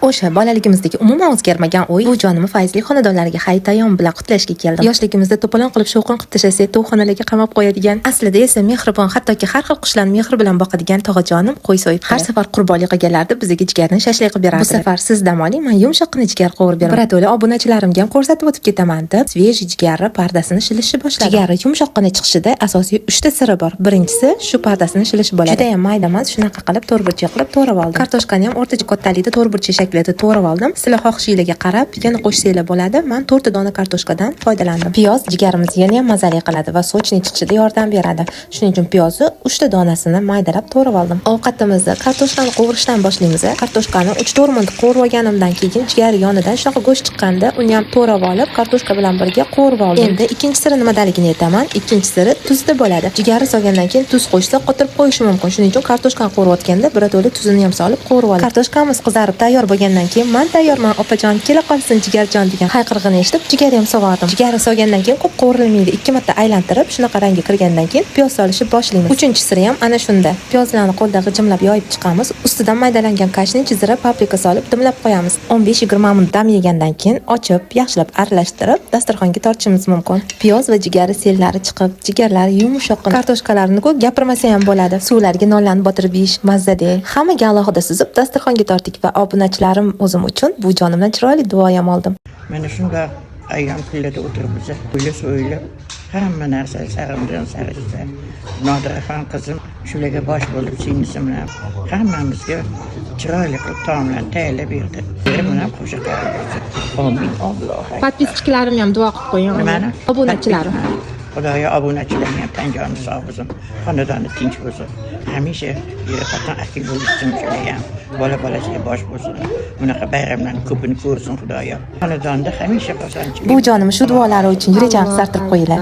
O'sha bolaligimizdagi umuman o'zgarmagan o'y, bu jonimni fayzli xonadonlariga hayit ayyom bilan qutlashga keldim. Yoshligimizda to'polon qilib, shovqin qilib tashlasak, to'yxonalarga qamab qo'yadigan, aslida esa mehribon, hattoki har xil qushlarni mehr bilan boqadigan tog'ajonim qo'y so'yib, har safar qurbonlik qilganlarida bizga jigarni shashlik qilib berardi. Bu safar siz dam oling, man yumshoqqina jigar qovurib beraman. Birato'la obunachilarimga ham ko'rsatib o'tib ketaman deb, свежий jigarni pardasini shilishni boshladim. Jigari yumshoqqina chiqishida asosiy uchta siri bor. Birinchisi shu pardasini shilishi bo'ladi. Juda ham mayda emas, shunaqa qilib to'rtburchak qilib to'g'rab oldim. Kartoshkani ham o'rtacha kattalikda to'rtburchak shaklida to'g'rab oldim. Sizlar xohishinglarga qarab yana qo'shsanglar bo'ladi. Man to'rtta dona kartoshkadan foydalandim. Piyoz jigarimizni yana ham mazali qiladi va сочный chiqishida yordam beradi. Shuning uchun piyozni uchta donasini maydalab to'g'rab oldim. Ovqatimizni kartoshkani qovurishdan boshlaymiz. Kartoshkani 3-4 minut qovurib olganimdan keyin jigar yonidan shunaqa go'sht chiqqanda, uni ham to'g'rab olib, kartoshka bilan birga qovurib oldim. Endi ikkinchi siri nimadaligini aytaman. Ikkinchi siri tuzda bo'ladi. Jigarni solgandan keyin tuz qo'shsa, qotirib qo'yishi mumkin. Shuning uchun kartoshkani qovurayotganda birato'la tuzini ham solib qovurib oldim. Kartoshkamiz qizarib tayyor bo'lgandan keyin, "Man tayyorman, opajon, kela qolsin jigarjon" degan hayqirig'ini eshitib, jigar ham solvordim. Jigarni solgandan keyin ko'p qovurilmaydi. Ikki marta aylantirib, shunaqa rangi kirgandan keyin piyoz solishni boshlaymiz. Uchinchi siri ham ana shunda. Piyozlarni qo'lda g'ijimlab yoyib chiqamiz. Ustidan maydalangan kashni, zira, paprika solib dimlab qo'yamiz. 15-20 minut dam yegandan keyin ochib, yaxshilab aralashtirib, dasturxonga tortishimiz mumkin. Piyoz va jigari sellari chiqib, jigarlari yumshoq. Kartoshkalarni ku gapirmasa ham bo'ladi. Suvlarga nonlarni botirib yeyish mazzade. Hammaga alohida suzib, dasturxonga tortdik va obunachilarim o'zim uchun bu jonimdan chiroyli duo ham oldim. Mana shundoq ayyom kunlarda o'tiribmiz. O'yla so'ylab, hamma narsa sarimdan sarishta. Nodiraxon qizim shularga bosh bo'lib, singlisi bilan hammamizga chiroyli qilib taomlarni tayyorlab berdi. Erim bilan qo'sha qarab bo'lsin. Omin, Allohu. Подписчиklarim ham duo qilib qo'ying. Nimani? Obunachilarim. Xudoyo, obunachilarni ham tan joni sog' bo'lsin, xonadoni tinch bo'lsin. Hamisha er xotin akil bo'lishsin, shular ham bola bolasiga bosh bo'lsin. Bunaqa bayramlarni ko'pini ko'rsin, Xudoyo. Xonadonda hamisha xursandchilik. Bu jonim shu duolari uchun yurakchani qizartirib qo'yinglar.